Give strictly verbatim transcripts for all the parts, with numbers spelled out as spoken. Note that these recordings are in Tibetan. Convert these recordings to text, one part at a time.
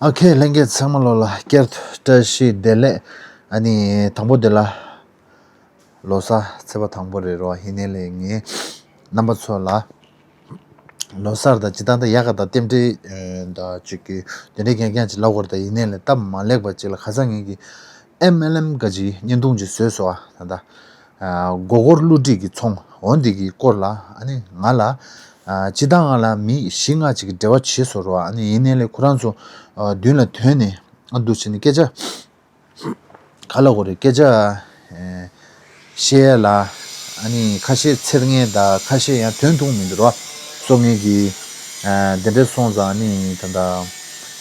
ཨོ་ཁེ། ལྷན་རྒྱས་ཚང་མ་ལོ་ལ་བསྐྱར་དུ་བཀྲ་ཤིས་བདེ་ལེགས། ཨ་ནི་དང་པོ་དེ་ལ་ལོ་གསར་ཚེས་པ་དང་པོ་རེད་རོ། ཡིན་ནའི་ལས་ངས་རྣམ་པ་ཚོ་ལ་ལོ་གསར་དང་སྤྱི་བཏང་དང་ཡག་ག་དང་རྟེན་འབྲེལ་ཨེ་དང་ཅིག་གི་དེ་འདྲའི་རྐྱང་རྐྱང་ཅིག་ལབ་དགོས་རེད། ད་ཡིན་ནའི་ལས་སྟབས་མ་ལེགས་པ་ཅིག་ལ་ཁ་སང་ངེད་ཀྱི་ཨེམ་ཨེལ་ཨེམ་ག་ཅིག་བརྙན་ཐུང་ཅིག་བཟོས་སོང་། ཨ་ད་ལྟ་ཨ་མགོ་སྐོར་བསླུ་བྲིད་ཀྱི་ཚོང་འོ་འདི་གི་སྐོར་ལ་ཨ་ནི་ང་ལ་ཨ་སྤྱི་བཏང་ང་ལ་མི་བཞི་ལྔ་ཅིག་གི་འབྲེལ་བ་བྱས་སོང་རོ། ཨ་ནི་ཡིན་ནའི་ལས་ཁོ་རང་ཚོ་ཨ་མདུན་ལ་ཐོན་ནས་ཨ་འདུག་བྱས་ནས་སྐད་ཆ་ག་ལ་གོ་རེད། སྐད་ཆ་ཨེ་བཤད་ཡ་ལ་ཨ་ནི་ཁ་ཤས་འཚེར་ངེས་དང་ཁ་ཤས་ཡང་དོན་མཐུན་མི་འདུག་རོ། སོ་ངེད་ཀྱི་ཨ་དེ་འདྲས་སོང་ཙང་ཨ་ནི་ད་ལྟ་ཨ་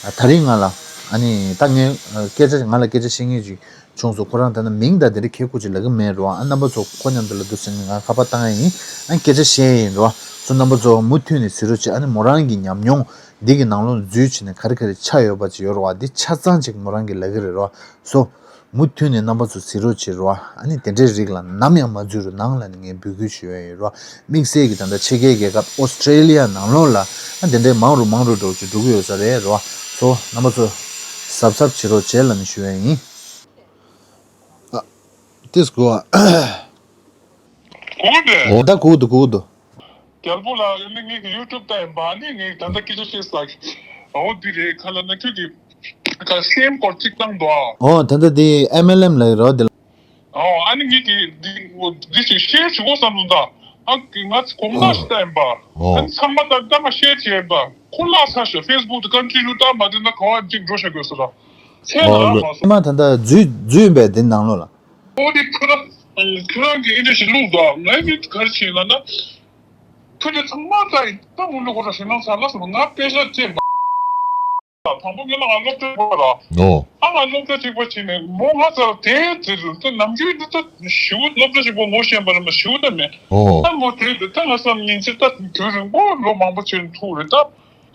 ད་རིང་ང་ལ་ཨ་ནི་ད་ངས་ཨ་སྐད་ཆ་ང་ལ་སྐད་ཆ་བཤད་མཁན་ཅིག་བྱུང་སོང་། ཁོ་རང་ད་ནི་མིང་དང་དེ་འདྲ་ཁྱད་ཁུར་ཅིག་ལབ་ཀྱི་མེད་རོ། ཨ་རྣམ་པ་ཚོ་ཁོ་མཉམ་དུ་ལ་འདུག་ཟེར་ནས་ང་ཁ་པར་བཏང་ཡ་ཡིན། ཨ་སྐད་ཆ་བཤད་ཡ་ཡིན་རོ། སོ་རྣམ་པ་ཚོ་མུ་མཐུད་ནས་གཟིགས་རོགས་བྱེད། ཨ་ནི་མོ་རང་གི་ཉམས་མྱོང་འདི་གི་ནང་ལོགས་འཛུལ་བྱས་ནས་ག་རེ་ག་རེ་ཆགས་ཡོད་པ་ཅིག་ཡོད་རོ། ཨ་འདི་ཆ་ཚང་ཅིག་མོ་རང་གིས་ལབ་ཀྱི་རེད་རོ། སོ་མུ་མཐུད་ནས་རྣམ་པ་ཚོ་གཟིགས་རོགས་བྱེད་རོ། ཨ་ནི་དེ་འདྲའི་རིགས་ལ་ནམ་ཡང་མ་འཛུལ་རོགས་གནང་ལབ་ནས་ངས་འབོད་སྐུལ་ཞུ་ཡ་ཡིན་རོ། དམིགས་བསལ་གྱི་ད་ལྟ་ཕྱི་རྒྱལ་རྒྱལ་ཁབ་ཨོ་སི་ཀྲེ་ལི་ཡ་ནང་ལོགས་ལ་ཨ་དེ་འདྲའི་མང་རུ་མང་རུ་འགྲོ་ཅིག་འགྲོ་གི་ཡོད་ས་རེད་རོ། སོ་རྣམ་པ་ཚོ་གཟབ་གཟབ་བྱེད་རོགས་བྱེད་ལབ་ནས་ཞུ་ཡ་ཡིན། ཨ། ཏིས་གོ། གོ་འདི། འོ་ད་གོ་འདུག་གོ་འདུག་རྒྱལ་པོ་ལགས་ཨ་ནི་ངའི་ཡུ་ཊུབ་ལྟ་ཡིན་པ། ཨ་ནི་ངས་ད་ལྟ་སྐད་ཆ་བཤད་ས་འོ་འདི་རེད། ག་ལ་ན་ཁྱོད་ཀྱི་ག་སེམས་སྐོར་གཅིག་བཏང་འདུག་ཨ། འོ་ད་ལྟ་འདི་ཨེམ་ཨེལ་ཨེམ་ལ་ཡོད་རོ་འདི་ལ། ཨོ་ཨ་ནི་ངས་འདི་འདི་འདི་ཞིག་ཤེར་བྱེད་དགོས་བསམ་འདུག་ད། ཨ་ང་ཚོ་གོང་ན་ཞིག་ལྟ་ཡིན་པ། ཨ་ནི་ཚང་མ་ད་ལྟ་མ་ཤེར་བྱེད་ཡིན་པ། ཁོ་ལ་ས་ཞོ་ཕེ་སི་བུག་དུ་ཀོན་ཊི་ནིའུ་ལྟ་མ་དེ་ན་ག་བ་གཅིག་འགྲོ་བྱ་དགོས་ས་ར། ཚེ་ན་ཨོ་ར་མ་སོང་། མ་ད་ལྟ་འཛུལ་འཛུལ་ཡིན་པས་དེ་ནང་ལོགས་ལ། ཨོ་དེ་ཁོ་རང་ཁོ་རང་གི་ཨིན་ཇི་ཞིག་བླུགས་འདུག་ང་གི་ག་རེ་བྱས་ན་ན། ཁོ་ཚོ་ཚང་མ་ད་ཡིན་ད་མུ་ལུ་ཁོ་ར་ཞེ་ནང་ཚ་ལ་སོང་ང་དཔེ་ཤ་ཅེ་མ། དང་པོ་ངས་ལ་ང་སློབ་གྲྭ་བ་ར། ཨོ། ཨ་ང་སློབ་གྲྭ་གཅིག་པ་ཕྱིན་ནས་མོ་ང་ཚ་དེ་དེ་རུ་དེ་ནམ་རྒྱུན་འདི་ད་ཞིའུ་སློབ་གྲྭ་གཅིག་པ་ངོ་ཤེས་པ་ར་མ་ཞིའུ་ད་མེད། ཨོ། ད་མོ་དེ་དེ་ད་ང་བསམ་ཉིན་ཅིག་ད་དུས་རིང་པོ་ལོ་མང་པོ་ཕྱིན་ཐུག་རེད་ད།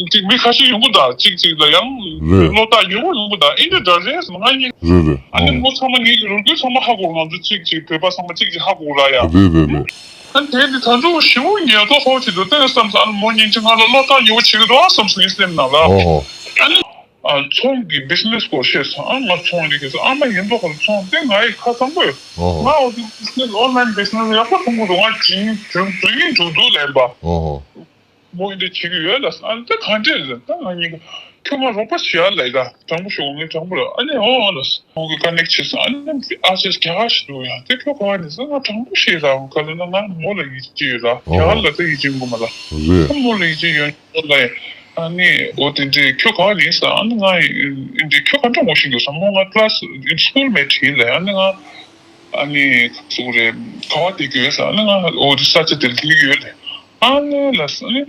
གཅིག་མི་ཁ་ཤས་ཡོང་གི་ད་གཅིག་གཅིག་ད་ཡང་རེད། བློ་ཐག་ཡོད་པོ་ཡོང་གི་ད་ཨིན་དྲ་འདྲ་རེད་ང་གཉིས། རེད་རེད། ཨ་ནི་ཨོ། མོ་ཚང་མ་ངེད་ཀྱི་རུ་རྒྱུད་ཚང་མ་ཧ་གོ་ང་ཚོ་གཅིག་གཅིག་བོད་པ་ཚང་མ་གཅིག་གཅིག་ཧ་གོ་ར་ཡ། རེད་རེད་རེད། ཨ་ནི་དེ་ནི་ད་དུང་ཞི་བོ་ཉལ་ཐོག་ཧོ་ཆེ་དུ་ལྟ་བསམ་ས་ཨ་ནི་མོ་ཉིན་གཅིག་ང་ལ་བློ་ཐག་ཉེ་བོ་བྱེད་ཀྱི་འདུག་ཨ་བསམ་སོང་ངའི་སེམས་ནང་ལ། ཨོ་ཧོ། ཨ་ནི་ཨ་ཚོང་གི་བིས་ནེ་སི་སྐོར་བཤད་སོང་ཨ་ང་ཚོང་ལས་ཀྱི་ཨ་མ་ཡིན་མདོག་ཁ་ཚོང་དེ་ང་ཡི་ཁ་ཚང་པོས། ཨོ་ཧོ། ང་འོ་དེ་བིས་ནེ་སི་ཨོན་ལ་ཡིན་བིས་ནེ་སི་ཡག་པོ་མཐོང་གི་འདུག་ང་བྱིན་བྱིན་བྱིན་གྱིན་འགྲོ་འདུག་ལན་པ། ཨོ་ཧོ། མོ་ཡིན་དེ་བྱེད་ཀྱི་ཡོད་ལ་ཨ་ནི་ད་གང་འདྲས་རེད་ད་ང་གཉིས་ཀ་ཁྱོད་ང་རོགས་པ་བྱེད་ཡ་ལས་ཀ་དྲང་པོ་ཞུ་ངས་དྲང་པོ་རེད་ཨ་ནི་ཨོ་ཨོ་ལ་མོ་གི་ཀ་ནེག་བྱས་སོང་ཨ་ནི་ཨ་ཅེ་རྒྱ་གར་ཞིག་འདུག་ཡ་དེ་ཁྱོད་ག་བ་ནས་ཟེར་ང་དྲང་པོ་བཤད་ར་ག་ལ་ན་ང་མོ་ལ་ཡིད་ཆེས་ཡོད་ར་རྒྱ་གར་ལ་ད་ཡིད་ཆེས་ཡོད་མ་ལ་རེད། ཁོ་མོ་ལ་ཡིད་ཆེས་ཡོད་ལ་ཨ་ནི་ཨོ་དེ་འདྲས་ཁྱོད་ག་བ་ནས་ཟེར་ཨ་ནི་ང་ཨིན་འདྲས་ཁྱོད་ག་འདྲ་ངོ་ཤེས་འདུག་ཟེར་མོ་ང་ཀླ་སི་སི་ཀུལ་མེ་ཊི་ཡིན་ལ་ཨ་ནི་ང་ཨ་ནི་ག་ཟེར་རེད་ག་བ་བསྡད་ཀྱི་ཡོད་ཟེར་ཨ་ནི་ང་ཨོ་རི་ས་ཆ་དེར་བསྡད་ཀྱི་ཡོད་ལ་ཨ་ནི་ལ་ཨ་ནི།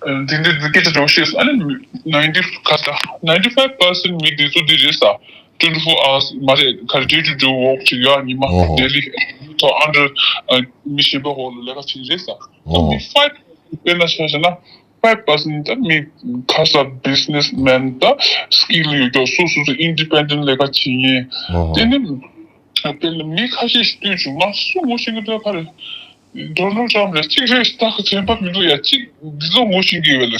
དེ་འདྲའི་སྐད་ཆ་འདྲ་བོ་བཤད་སོང་ཨ་ནི་ninety་ག་ད་ninety five percent་མི་དེ་ཚོ་འདི་རེད་ས། twenty four hours་མ་རེད་ག་རེ་day to day work་བྱེད་ཡ་ཉི་མ་ཨོ་ཧོ། daily་ཐོག་under་མི་གཞན་པ་འོག་ལ་ལས་ཀ་བྱེད་རེད་ས། ཨོ་ཧོ། མི་five དཔེར་ན་ཆ་བཞག་ན་five percent་ད་མི་ཁ་ས་businessman་ད་skill་ཡོད་ཀྱང་སོ་སོ་སོ་independent་ལས་ཀ་བྱེད་ཡིན། ཨོ་ཧོ། དེ་ནི་དཔེར་ན་མི་ཁ་ཤས་ཤིག་ལྟོས་བྱུང་ང་སུ་ངོ་ཤེས་ཀྱི་འདུག་ག་རེ། Donald Trump་རེད་གཅིག་རེད་ད་ག་ཚན་པ་མི་འདུག་ཡ་གཅིག་འདི་ཚོ་ངོ་ཤེས་ཀྱི་ཡོད་ལ་ད་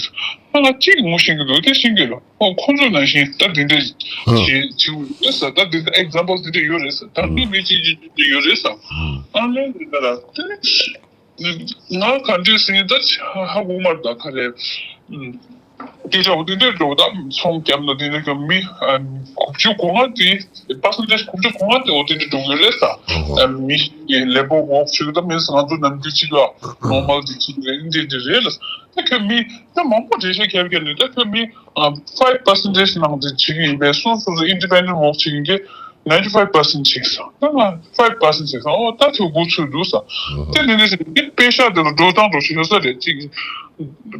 ང་གཅིག་ངོ་ཤེས་ཀྱི་འདུག་དེ་ཤེས་ཀྱི་ལ་ཨོ་ཁོང་ཚོ་ནང་བཞིན་ད་འདི་འདྲ་བྱེད་བྱེད་ཡོད་ས་ད་འདི་འདྲ་example་འདི་འདྲ་ཡོད་རེད་ས་ད་མི་མི་གཅིག་གཅིག་འདི་འདྲ་ཡོད་རེད་ས་ཨ་ལན་འདི་འདྲ་ལ་དེ་ང་ག་འདྲས་ཟིན་ད་ཧ་གོ་མ་ད་ག་རེ། སྐད་ཆ་འོ་དེ་འདྲས་འགྲོ་ད་ཚོང་རྒྱབ་ན་དེ་འདྲས་ཀྱི་མི་དགུ་བཅུ་གོ་ལྔ་དེ་percentage་དགུ་བཅུ་གོ་ལྔ་དེ་འོ་དེ་འདྲས་འགྲོ་གི་རེད་ས། ཨ་ཧོ། མི་ལས་པོ་འོག་ཆུ་ད་མིན་ང་ཚོ་ནམ་རྒྱུན་གཅིག་ལ་normal་དེ་གཅིག་རེད་འདི་འདི་རེད་ལ་ད་ཁྱོད་མི་ད་མང་པོ་འགྲེལ་བཤད་རྒྱབ་ཀྱི་ནི་ད་ཁྱོད་མི་five percentage་ནང་དེ་བྱེད་ཀྱི་ཡིན་པས་སོ་སོ་སོ་independent་འོག་བྱེད་ཀྱི་ninety five percent་ཅིག་ས། ད་ང་five percent་ཅིག་ས། ཨོ་ད་ཁྱོད་འགོ་ཚུགས་འདུག་ས། ཨ་ཧ། དེ་འདི་འདྲ་ཞིག་འདི་དཔེ་ཤག་དེ་ལ་འགྲོ་སྟངས་འགྲོ་ཞིག་ཡོད་ས་རེད་ཅིག་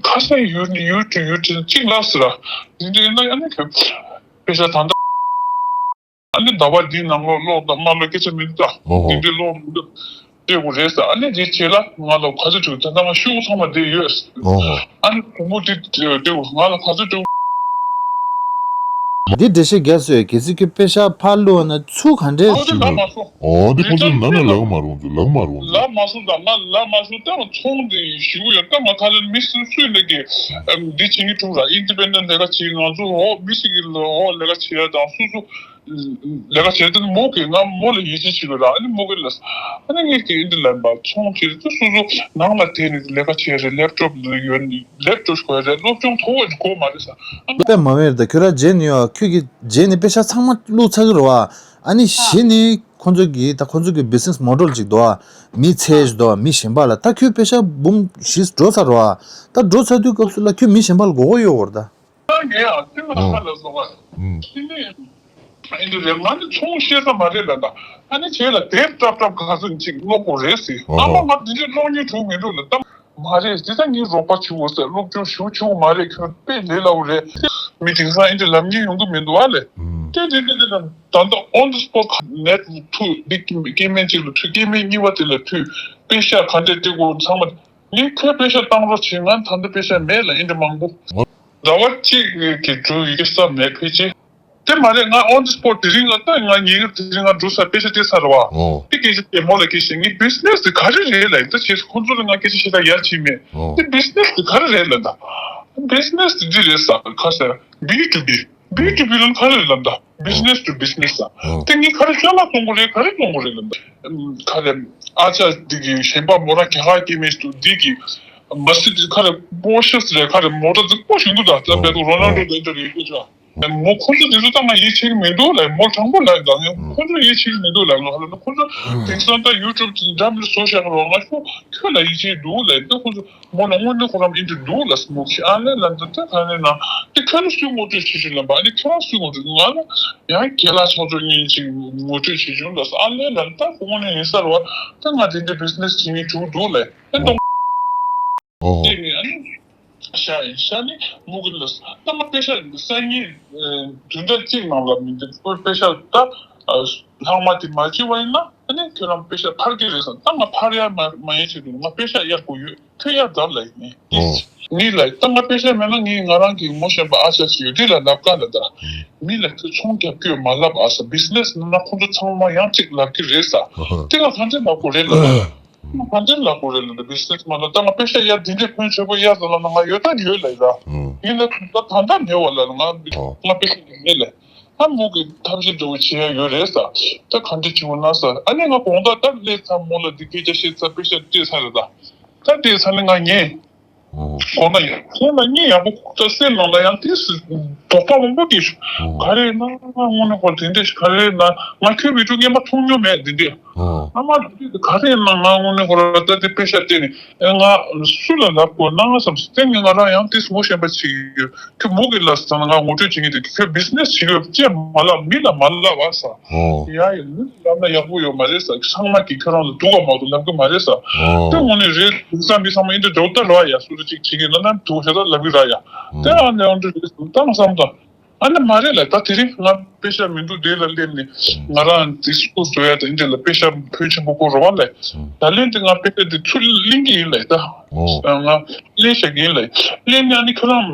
ཁ་སང་ཡུལ་ནས་ཡུལ་དུ་ཡུལ་དུ་གཅིག་ལབ་ཟེར་ར། འདི་འདྲ་ཡིན་ན་ཨ་ནི་ཁྱོད་དཔེ་ཤག་ད་ལྟ་ཨ་ནི་ཟླ་བ་འདིའི་ནང་ལོགས་ལོག་དང་མ་ལོག་སྐད་ཆ་མི་འདུག་ད། ཨོ་ཧོ། འདི་འདྲའི་ལོག་མི་འདུག་སྤྲད་དགོས་རེད་ཟེར། ཨ་ནི་འདི་བྱས་ལ་ང་ལ་ག་ཚོད་བྲིས་ད་ལྟ་ང་ཤོག་བུ་ཚང་མ་བསྡད་ཡོད་ཟེར། ཨོ་ཧོ། ཨ་ནི་བུ་མོ་འདི་སྤྲད་དགོས་ང་ལ་ག་ཚོད་སྤྲད། འདི་འགྲེལ་བཤད་རྒྱག་སྲོལ་ཡོད། གལ་སྲིད་ཁྱོད་པེ་ཤག་ཕར་བླུགས་ན་ཚུར་ག་འདྲས། ཁོ་ཚོས་ལབ་མ་སོང་། ཨོ་འདི་ཁོ་ཚོས་ནམ་ཡང་ལབ་མ་རུང་། ཚུར་ལབ་མ་རུང་། ལབ་མ་སོང་། ད་ང་ལབ་མ་སོང་། ད་ང་ཚོང་དེ་ཞུ་གི་ཡོད། ད་ང་ཁ་ལ་མི་སུ་སུས་ལས་ཀྱི་འདི་བྱེད་ཀྱི་འདུག་ར། ཨིན་ཌི་པེན་ཌེན་ཊི་ལས་ཀ་བྱེད། ང་ཚོ་འོ་མི་ཞིག་གི་འོ་ལས་ཀ་བྱེད་ཡ་དང་སུ་སུ་ལས་ཀ་བྱེད་དུས་མོ་གིས་ང་མོ་ལ་ཡིད་ཆེས་བྱེད་དགོས་ར། ཨ་ནི་མོ་གིས་ལབ། ཨ་ནི་ངས་ཀྱིས་ཨིན་ཌི་ལབ་པ་ཚོང་བྱེད་དུས་སུ་སུ་ནང་ལ་དེ་ནི་ལས་ཀ་བྱེད་རེད། ལེབ་ཊོབ་ཡོད་ནི་ལེབ་ཊོབ་དགོས་རེད། སློབ་སྦྱོང་མཐོ་བོ་དགོས་མ་རེད་ས། ཨ་ནི་དཔེ་མ་བེར་ད་ཁྱོད་ར་རྗེས་ནི་ཡོད། ཁྱོད་ཀྱིས་རྗེས་ནི་པེ་ཤག་ཚང་མ་བླུགས་ཚར་གི་རེད་བ། ཨ་ནི་གཞི་ནི་ཁོང་ཚོ་གི་ད་ཁོང་ཚོ་གི་བི་ཛི་ནེ་སི་མོ་ཌེལ་ཅིག་འདུག་བ། མི་ཚད་ཞིག་འདུག་བ། མི་གཞན་པ་ལ། ད་ཁྱོད་པེ་ཤག་འབུམ་བཞི་འགྲོ་ཚར་རེད་བ། ད་འགྲོ་ཚར་དུས་སྐབས་སུ་ལ་ཁྱོད་མི་གཞན་པ་ལ་དགོས་མཁོ་ཡོད་རེད་ད། ད་ངས་ཨ་ཙི་ང་ཁ་ལ་སོང་བ། ཨུམ། ཨིན་ཌི་རེད། ང་ནི་ཚོང་ཤེས་ས་མ་རེད་ལབ་ད། ཨ་ནི་བྱས་ལ་དེབ་སྲབ་སྲབ་ག་ཚོད་ཅིག་ཀློག་དགོས་རེད་ཟེར། ཨ་མ་ང་འདི་འདྲའི་ཀློག་མཁན་བྱུང་མི་འདུག་ལབ་ད། མ་རེད། དེ་ད་ངའི་རོགས་པ་བྱེད་དགོས་ཟེར། སློབ་སྦྱོང་ཞེ་པོ་བྱེད་དགོས་མ་རེད། ཁྱོད་དཔེ་ལས་སླ་པོ་རེད། མི་དེང་སང་ཨིན་ཌི་ལབ་མཁན་ཡོང་གི་མི་འདུག་ཨ་ལས། ཨུམ། དེ་དེ་དེ་དེ་ད་ད་ལྟ་ཨོན་དི་སི་པོ་ཊི་ནེཊ་ཐུག་འདི་སྐྱེ་དམན་གཅིག་ལ་ཐུག་སྐྱེ་དམན་གཉིས་པ་དེ་ལ་ཐུག་པེ་ཤག་ག་འདྲས་སྤྲད་དགོས་ཚང་མ། ངས་ཁྱོད་པེ་ཤག་བཏང་རོགས་བྱེད། ང་ད་ལྟ་པེ་ཤག་མེད་ལ། ཨིན་ཌི་མང་པོ། ཟླ་བ་གཅིག་གི་འགྲོ་ཡི་གེ་ས་མེད་ཕལ་ཆེར། དེ་མ་རེད། ང་ཨོན་དི་སི་པོ་ཊི་དེ་རིང་ང་ད་ང་ཉིན་དེ་རིང་ང་འགྲོ་ས་པེ་ཤག་སྤྲད་ཚར་བ། ཨོ། དེ་སྐད་ཆ་དེ་མོ་ལ་སྐད་ཆ། ངའི་བི་ཛི་ནེ་སི་དེ་ག་རེ་རེད་ལབ་ད། བྱས་ཁོང་ཚོ་ལ་ང་སྐད་ཆ་བཤད་ད་ཡ་བྱས་མེད། ཨོ། དེ་བི་ཛི་ནེ་སི་དེ་ག་རེ་རེད་ལབ་ད། བི་ཛི་ནེ་སི་དེ་འདི་རེད་ས། ཁ་ས་བི་ཊུ་བི། བི་ཊུ་བི་ལབ་ན་ག་རེ་རེད་ལབ་ད། བི་ཛི་ནེ་སི་ཊུ་བི་ཛི་ནེ་སི་ས། ཨོ། དེ་ངས་ག་རེ་ཅ་ལག་གཏོང་དགོས་རེད། ག་རེ་གཏོང་དགོས་རེད་ལབ་ད། ག་རེ་ཨ་ཅག་འདི་གི་གཞན་པ་མོ་རང་རྒྱ་གར་སྐྱེ་དམན་ཞིག་འདུག་འདི་གི་མ་སི་ཌི་ག་རེ་པོར་ཤེ་རེད། ག་རེ་མོ་ཊ་རྫིག་པོ་ཞིག་འདུག་ད། ད་བལ་ཏུ་རོ་ནལ་ཌོ་དེ་འདྲ་རེད་ཀྱི་ཆ། མོ་ཁོ་ཚོ་དེ་ཚོ་ད་ང་ཡིད་ཆེས་ཀྱི་མི་འདུག་ལབ། མོ་དྲང་པོ་ལབ་ད། ཁོ་ཚོ་ཡིད་ཆེས་ཀྱི་མི་འདུག་ལབ། ང་ལ་ཁོ་ཚོ་དེང་སང་ད་ཡུ་ཊུབ་འགྲམ་ལ་བཟོ་བཞག་རོགས། ང་ཁྱོད་ཁྱོད་ལ་ཡིད་ཆེས་འདུག་ལབ། ད་ཁོ་ཚོ་མོ་ལ་དངོས་གནས་ཁོ་རང་ཨིན་ཊི་འདུག་ལ་སྨུག་ཤི་ཨ་ལེ་ལ་འདི་ལྟ་ག་ནས་ན་དེ་ཁྱོད་ལ་སུས་ངོ་སྤྲོད་བྱེད་ཤིག་ལབ་པ། ཨ་ནི་ཁྱོད་རང་སུས་ངོ་སྤྲོད། ང་ལ་ཡང་རྒན་ལགས་ཆུང་ཆུང་གཉིས་ཅིག་ངོ་སྤྲོད་བྱེད་བྱུང་ལ་ཨ་ལེ་ལ་འདི་ལྟ་དངོས་གནས་ཡིན་ས་རེད་བ། ད་ང་དེ་འདྲའི་བི་ཛི་ནེ་སི་བྱེད་མཁན་བྱུང་འདུག་ལ་ཨེ་གཏོང་ཨོ། དེ་ནི་ཨ་ནི་ཤ་ཡིན་ཤ་ནི་སྨུག་གི་ལ་ད་ང་པེ་ཤག་སང་ཉིན་བདུན་ཕྲག་གཅིག་ནང་ལ་མི་འདི་པེ་ཤག་ད་ལྷག་མ་དེ་མ་བྱེད་པ་ཡིན་ན་ཨ་ནི་ཁྱོད་རང་པེ་ཤག་འཕར་གི་རེད་ཟེར། ད་ང་འཕར་ཡ་མ་མ་ཡིན་ཆེད་དུ་ང་པེ་ཤག་གཡར་དགོས་ཡོད། ཁྱོད་ཡར་བརྡབ་ལ་ཡིན་ནི། ཨོ། ངས་ལ་ད་ང་པེ་ཤག་མེད་ན་ངས་ང་རང་གི་ངོ་ཤེས་པ་ཨ་ཅག་ཅིག་ཡོད་དེ་ལ་ལབ་ག་ལ་ད། མི་ལ་ཁྱོད་ཚོང་རྒྱབ་ཀྱི་ཡོད་མ་ལབ་ཨ་ས། བི་ཛི་ནེ་སི་ན་ཁོང་ཚོ་ཚང་མ་ཡང་གཅིག་ལབ་ཀྱི་རེད་ས། ཨ་ཧ། དེ་ལ་གང་འདྲ་ལབ་དགོས་རེད་ལ། ཨ་ཧ། གང་འདྲ་ལབ་དགོས་རེད་ལ། བི་ཛི་ནེ་སི་མ་ལ་ད་ང་པེ་ཤག་ཡར་འདི་འདྲའི་ཕོན་ཆེ་པོ་གཡར་ད་ལ་ན་ང་ཡོད་ད་ཡོད་ལ་ཡ། ཨ་ཧ། ངས་ལ་ད་ད་ད་མེད་བ་ལ་ང་ཨ་ཧ། ང་པེ་ཤག་མེད་ལ། ད་མོ་གི་ཐབས་ཤེས་འདྲ་བོ་བྱེད་ཡ་ཡོད་རེད་ས། ད་གང་འདྲ་བྱེད་དགོས་ན་ས། ཨ་ནི་ང་དགོང་དག་ད་སླེབས་ཚར་མོ་ལ་འདི་སྐད་ཆ་བཤད་ཚར་པེ་ཤག་སྤྲད་ཚར་རེད་ད། ད་སྤྲད་ཚར་ནི་ང་ཉན། ཨོ། གོང་ན་ཡང་ཁོང་ལ་གཉིད་ཡག་པོ་ཁུག་ད་སེམས་ནང་ལ་ཡང་ཏིས་དོགས་པ་མང་པོ་སྐྱེས་བྱུང་། ཨོ། ག་རེ་ཡིན་ན་ང་དངོས་གནས་ཁོ་དེ་འདྲས་ཤིག་ག་རེ་ཡིན་ན་ང་ཁྱོད་བི་ཌིའོ་སྔོན་མ་མཐོང་མྱོང་མེད་དེ་འདྲས། ཨོ། ཨ་མ་དེ་འདྲས་ག་རེ་ཡིན་ན་ང་དངོས་གནས་ཁོ་ར་ད་དེ་པེ་ཤག་སྤྲད་ནས་ཨེ་ང་སུ་ལ་ལབ་དགོས་ན་ང་བསམ་སོང་། དེ་ནས་ང་རང་ཡང་ཏིས་ངོ་ཤེས་པ་ཅིག་ཡོད། ཁྱོད་མོ་གི་ལ་ཟེར་ན་ང་ངོ་སྤྲོད་བྱེད་ངེས་དེ་ཁྱོད་བི་ཛི་ནེ་སི་བྱེད་ཡོད་ཅེས་མ་ལབ། མི་ལ་མ་ལབ་པ་ས། ཨོ། ཡ་ཡ་མི་ལབ་ན་ཡག་པོ་ཡོད་མ་རེད་ས། ཚང་མ་གིས་ཁྱོད་རང་ལ་སྡུག་ག་མ་གཏོགས་ལབ་གི་མ་རེད་ས། ཨོ། དེ་དངོས་གནས་རེད། དེང་སང་མི་ཚང་མ་ཨིན་དྲ་འདྲ་བོ་ལྟ་ར་ཡ། སུ་རེ་གཅིག་བྱེད་ཀྱི་ན་ན་སྡུག་ཤ་ད་ལབ་གི་ར་ཡ། ཨོ། དེ་ཨ་ནེ་ཨོན་ཏྲེ་རེད་ད་བསམ་ད། ཨ་ནེ་མ་རེད་ལ་ད་དེ་རིང་ང་པེ་ཤག་མི་འདུག་དེ་ལ་སླེབས་ནས་ང་རང་དེ་སུ་བཟོ་ཡ་ད་ཨིན་དྲ་ལ་པེ་ཤག་ཕོན་ཆེན་པོ་དགོས་རེད་བ་ལས། ད་ལན་དེ་ང་པེ་ཤག་དེ་ཚུར་ལེན་གི་ཡིན་ལ་ད། ཨོ། ང་ལེན་བཞག་གི་ཡིན་ལ། ལེན་ནས་ཨ་ནེ་ཁྱོད་རང་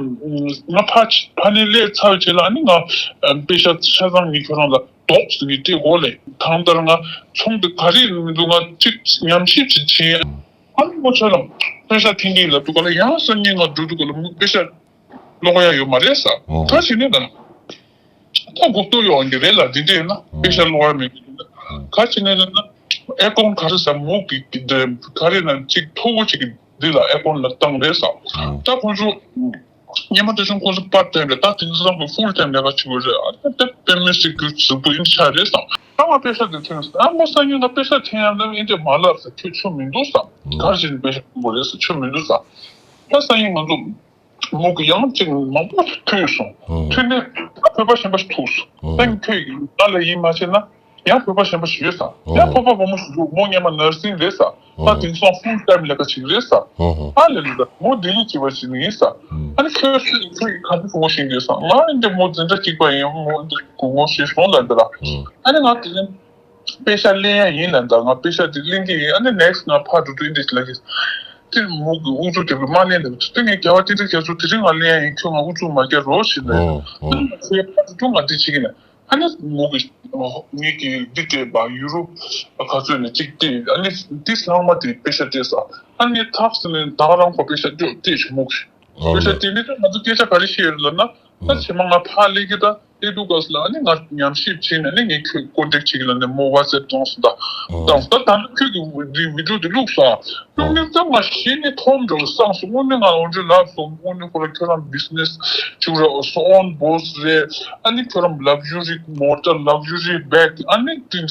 ང་ཕ་ཕ་ནས་སླེབས་ཚར་བྱས་ལ་ཨ་ནེ་ང་པེ་ཤག་ཆ་ཚང་ངས་ཁྱོད་རང་ལ། ཏོག་ཙམ་གྱིས་སྤྲད་དགོས་ལས། གང་ལྟར་ང་ཚོང་འདི་ག་རེ་མི་འདུག་ང་གཅིག་ཉམས་ཞིབ་ཅིག་བྱེད། ཨ་ནི་མོ་ཆ་ལ་པེ་ཤག་འཐེན་གྱི་ལབ་དུས་ག་ལ་ཡང་སང་ཉིན་ང་འགྲོ་དུས་ག་ལ་མོ་པེ་ཤག་ཀློག་ཡ་ཡོད་མ་རེད་ས། ཨོ། ད་བྱས་ནས་ད་ད་གོ་ཐོས་ཡོང་གི་རེད་ལ། འདི་འདྲས་ན་པེ་ཤག་ཀློག་ཡ་མེད་གི་ད། ག་བྱས་ནས་ད་ན་ཨེ་ཀོན་ག་རེ་ས་མོ་གི་ག་རེ་ན་གཅིག་མཐོ་བོ་ཅིག་གི་འདི་ལ་ཨེ་ཀོན་ལ་བཏང་རེད་ས། ཨོ། ད་ཁོང་ཚོ། སྔོན་མ་དེ་བཞིན་ཁོང་ཚོ་པར་ཊ་ཊའིམ་རེད། ད་དེང་སང་ཁོ་ཕུལ་ཊའིམ་ལས་ཀ་བྱེད་དགོས་རེད། ཨ་ད་དེ་དཔེ་མི་སྲིད་རྒྱུ་ཟིག་པོ་ཡིན་ཆགས་རེད་བསམ། ད་ང་པེ་ཤག་དེ་ཐོན་སོང་། ཨ་མོ་སང་ཉིན་ང་པེ་ཤག་འཐེན་ཡ་ན་ཨིན་དྲ་མ་ལབ་ས། ཁྱོད་ཆོ་མི་འདུག་བསམ། ག་རེ་བྱས་ནས་པེ་ཤག་འཐེན་དགོས་རེད་ས། ཆོ་མི་འདུག་བསམ། ད་སང་ཉིན་ང་ཚོ་མོ་གི་ཡང་གཅིག་མང་པོ་ཐོན་སོང་། ཐོན་ནས་ད་བོད་པ་གཞན་པ་ཞིག་ཐུག་སོང་། ད་ཁྱོད་ཀྱིས་ང་ལ་ཡིད་མ་ཆེས་ན། ཡང་བོད་པ་གཞན་པ་ཞིག་ཡོད་ས། ཡང་བོད་པ་བུ་མོ་ཞིག་འདུག་མོ་སྔོན་མ་ནར་སིང་རེད་ས། ད་དེང་སང་ཕུལ་ཊའིམ་ལས་ཀ་བྱེད་ཀྱི་རེད་ས། ཨ་ལས་ལས་ད་མོ་ལྡི་ལི་སྐྱེས་པ་ཞིག་ཡིན་ས། ཨ་ནི་ཁྱོད་སུ་ཁྱོད་ཀྱི་ག་འདྲ་ངོ་ཤེས་ཀྱི་ཡོད་ས། ང་འདི་མོ་འཛིན་གྲྭ་གཅིག་པ་ཡིན། མོ་འདི་གོ་ངོ་ཤེས་སོང་ལབ་འདི་ལ། ཨ་ནི་ང་དེ་རིང་པེ་ཤག་ལེན་ཡ་ཡིན་ལབ་འདི་ལ། ང་པེ་ཤག་དེ་ལེན་གྱི་ཡིན། ཨ་ནི་ནེག་སི་ཊི་ང་ཕར་འགྲོ་དུས་འདི་ལ་གི། དེ་མོ་གི་ཨུ་ཚུགས་དེ་གི་མ་ལེན་དེ་དེ་ངས་རྒྱལ་བ་ཏིང་འཛིན་རྒྱ་མཚོ་དེ་རིང་ང་ལེན་ཡིན། ཁྱོད་ང་ཨུ་ཚུགས་མ་རྒྱག་རོགས་ཞེས་ལབ། ཨོ་ཨོ། ཨ་ནི་ང་ཚོའི་ཕ་ཚོ་ང་འདི་བྱེད་ཀྱི་ན། ཨ་ནི་མོ་གི་ངེད་ཀྱི་འདི་སྤྲད་པ་ཡུ་རོབ་ག་ཚོད་ནས་གཅིག་སྤྲད། ཨ་ནི་འདི་ཚང་མ་དེ་པེ་ཤ་སྤྲད་ས། ཨ་ནི་ཐག་ཟིན་ནས་ད་རང་ཁོ་པེ་ཤ་ཅོ་སྤྲད་ཞིག་མོ་གི་ཨོ་པེ་ཤ་ལེ། སྤྲད་ནས་ད་ང་ཚོ་སྐད་ཆ་ག་རེ་བཤད་ཡོད་ལབ་ན། ད་ཕྱི་མ་ང་ཕར་སླེབས་ཀྱི་ད་ཨེ་ཌུ་ཀ་སི་ལ་ཨ་ནི་ང་ཉམས་ཞིབ་བྱས་ནས་ཨ་ནི་ངས་ཁྱོད་ཀོན་ཊེག་བྱེད་ཀྱི་ལབ་ནས་མོ་ཝ་ཊི་སེབ་བཏང་སོང་། ད་ཨོ་བཏང་སོང་། ད་ད་ནི་ཁྱོད་ཀྱི་འདི་བི་ཌིའོ་དེ་བླུགས་སོང་། བླུགས་ནས་ད་ང་གཞི་ནས་མཐོང་འགྲོ་བསམ་སོང་། དངོས་གནས་ང་འོན་ཏེ་ལབ་སོང་། དངོས་གནས་ཁོ་རང་ཁྱོད་རང་བི་ཛི་ནེ་སི་བྱེད་ར་སོ་ཨོན་བོ་སི་རེད། ཨ་ནི་ཁྱོད་རང་ལག་ཇུ་རི་མོ་ཊར་ལག་ཇུ་རི་བེག་ཨ་ནི་དེ་ད་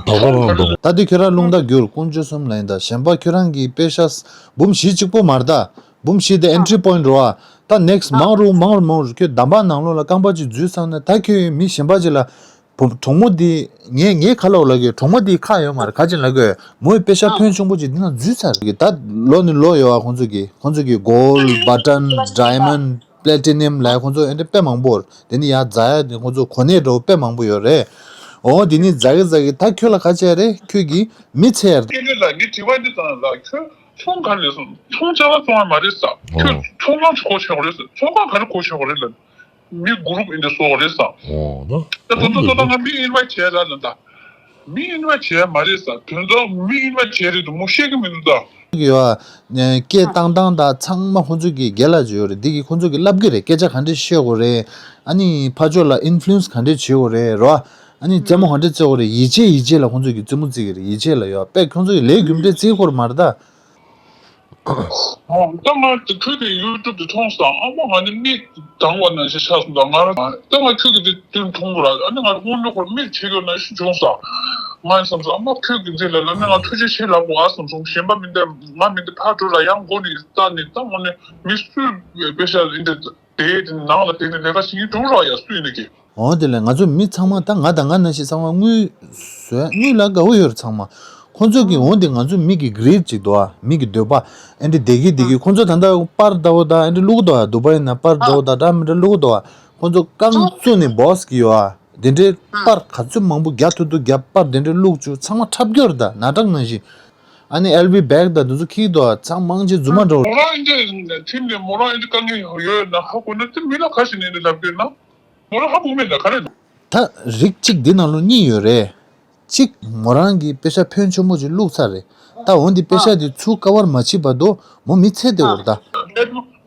ག་རང་འདུག་ད་དེ་ཁྱོད་རང་རླུང་རྟ་བསྒྱུར་དཀོན་མཆོག་གསུམ་ལ་ཡིན། ད་གཞན་པ་ཁྱོད་རང་གི་པེ་ཤ་འབུམ་བཞི་གཅིག་པོ་མ་རེད་ད། འབུམ་བཞི་དེ་ཨེན་ཊི་རི་པོ་ཡིན་ཊི་རེད་བ། ད་ནེག་སི་ཊི་མང་རུ་མང་རུ་མང་རུ་ཁྱོད་འདམ་བག་ནང་ལོགས་ལ་རྐང་པ་གཅིག་འཛུལ་ཚར་ན། ད་ཁྱོད་མི་གཞན་པ་ཅིག་ལ་བུ་གྲོགས་མོ་འདི་ངས་ངས་ག་ལ་འོ་ལབ་གི། གྲོགས་མོ་འདི་ཁག་ཡོད་མ་རེད། ག་ཅིག་ལབ་གི། མོའི་པེ་ཤ་ཕོན་ཆུང་པོ་ཅིག་འདི་ན་འཛུལ་ཚར་གི། ད་ལོ་ནི་ལོ་ཡོད་བ། ཁོང་ཚོ་གི་ཁོང་ཚོ་གི་གོལ་ཌི་བྷ་ཊན་ཌའི་མོན་ཌི་པི་ལེ་ཊི་ནམ་ལབ་ཁོང་ཚོ་ཨེ་འདྲ་དཔེ་མང་པོ་རེད། དེ་ནི་ཡར་འཛག་ཡ་དེ་ཁོང་ཚོ་གོ་གནས་འདྲ་བོ་དཔེ་མང་པོ་ཡོད་རེད། འོ་དེ་ནི་འཛག་གི་འཛག་གི་ད་ཁྱོད་ལ་ག་ཅིག་རེད། ཁྱོད་ཀྱི་མི་ཚེ་ཡར། སྐད་ལས་ལ་ངས་དྲི་བ་འདི་ཙང་ལ་ཁྱོད་ཚོང་ག་རེ་ལས་སོང་། ཚོང་ཅ་ལག་བཙོང་བ་མ་རེད་ས། ཁྱོད་ཚོང་ཁང་གོ་ཆེ་བ་རེད་ས། ཚོང་ཁང་ག་རེ་གོ་ཆེ་བ་རེད་ལ། མི་གུ་རུབ་ཨིན་འདྲ་སོགས་རེད་ས། ཨོ་ད། ད་དུང་ད་ལྟ་ང་མི་ཨིན་ཝའི་ཊི་བྱས་ར་ལ་ད། མི་ཨིན་ཝའི་ཊི་བྱས་མ་རེད་ས། དོན་དག་མི་ཨིན་ཝའི་ཊི་བྱས་རེད་འདུག་མོ་ཤེས་ཀྱི་མི་འདུག་ད། ཡོད་ཨ། སྐད་བཏང་སྟངས་དང་ཚང་མ་ཁོང་ཚོ་གི་རྒན་ལགས་ཅིག་ཡོད་རེད། འདི་གིས་ཁོང་ཚོ་གི་བསླབ་གི་རེད། སྐད་ཆ་ག་འདྲས་བཤད་དགོས་རེད། ཨ་ནི་ཕར་ཕྱོགས་ལ་ཨིན་ཕུ་ལུ་ཨེན་སི་ག་འདྲས་བྱེད་དགོས་རེད་རོ། ཨ་ནི་རྩེད་མོ་ག་འདྲས་རྩེ་དགོས་རེད། ཡིད་ཆེས་ཡིད་ཆེས་ལ་ཁོང་ཚོ་གི་རྩེད་མོ་རྩེ་གི་རེད། ཡིད་ཆེས་ལ་ཡོད་ཨ། དཔེ་ཁོང་ཚོ་གི་ལས་རྒྱུ་འབྲས་རྩེ་དགོས་རེད་མ་རེད་ད། ཨོ། ད་ང་དེ་ཁྱོད་ཀྱི་ཡུ་ཊུབ་དེ་མཐོང་སོང་། ཨ་མ་ང་ནི་མིག་གདངས་པ་ནང་བཞིན་ཆགས་སོང་། ད་ང་ད་ང་ཁྱོད་ཀྱི་དེ་དུས་མཐོང་གི་ར། ཨ་ནི་ང་དངོས་གནས་ཁོ་མིག་ཕྱེ་གི་ནང་བཞིན་བྱུང་སོང་། ང་ཡིན་བསམ་སོང་། ཨ་མ་ཁྱོད་ཀྱི་འདི་ལ་ལ་ནི་ང་ཐུགས་རྗེ་ཆེ་ལབ་དགོས་ཨ་བསམ་སོང་། གཞན་པ་མི་འདི་ང་མི་འདི་ཕར་འགྲོ་ལ་ཡང་མགོ་ནས་ལྟ་ནས་ད་དངོས་གནས་མི་སུས་དཔེ་ཤ་ཡིན་འདི་དེའི་ནང་ལ་དེ་ནི་ལས་ཀ་བྱེད་ཀྱི་འདུག་ར་ཡ། སུ་ཡིན་ནི་གི། འོ་དེ་ལས་ང་ཚོ་མི་ཚང་མ་ད་ང་དང་ང་ནང་བཞིན་ཚང་མ་དངུལ་བཟོ་དངུལ་ལ་དགའ་བོ་ཡོད་རེད་ཚང་མ། ཁོང་ཚོ་གི་འོ་དེ་ང་ཚོ་མི་གི་གི་རིཌ་ཅིག་འདུག་ཨ། མི་གི་འདོད་པ། ཨེ་འདྲ་བསྡད་ཀྱི་བསྡད་ཀྱི་ཁོང་ཚོ་ད་ལྟ་པར་འདྲ་བོ་ད་ཨེ་འདྲ་བླུག་འདུག་ཨ། དུ་བ་ཡིན་ན་པར་འདྲ་བོ་ད་འདྲ་མི་འདྲ་བླུག་འདུག་ཨ། ཁོང་ཚོ་རྐང་བཙུགས་ནས་བོ་སི་གི་ཡོད་ཨ། དེ་འདྲའི་པར་ག་ཚོད་མང་པོ་རྒྱ་ཐུར་དུ་རྒྱ་པར་དེ་འདྲ་བླུག་བཅུག་ཚང་མ་འཁྲབ་སྐྱོར་ད་ན་ཀྲག་ནང་བཞིན། ཨ་ནི་ཨེལ་བི་བེག་ད་དེ་ཚོ་ཁྱེར་འདུག་ཨ། ཚང་མང་ཆེ་རྫུན་མ་འདྲ་བོ། མོ་རང་ཨེ་འདྲ་ཁྲིམས་ནས་མོ་རང་ཨེ་འདྲ་དཀའ་ངལ་ཡོད་ན་ཧ་གོ་ན་དེ་མི་ལ་ག་ཞིག་ནས་ལབ་དགོས་ན། མོ་རང་ཧ་གོ་མེད་ན་ག་རེ། ད་རིགས་གཅིག་འདི་ནང་ལོ་གཉིས་ཡོད་རེད། གཅིག་མོ་རང་གིས་པེ་ཤ་ཕོན་ཆེན་པོ་ཅིག་བླུགས་ཚར་རེད། ད་འོན་ཏེ་པེ་ཤ་དེ་ཚུར་ཀ་བར་མ་བྱེད་བར་དུ་མོ་མི་ཚེ་བདེ་བོར་ད།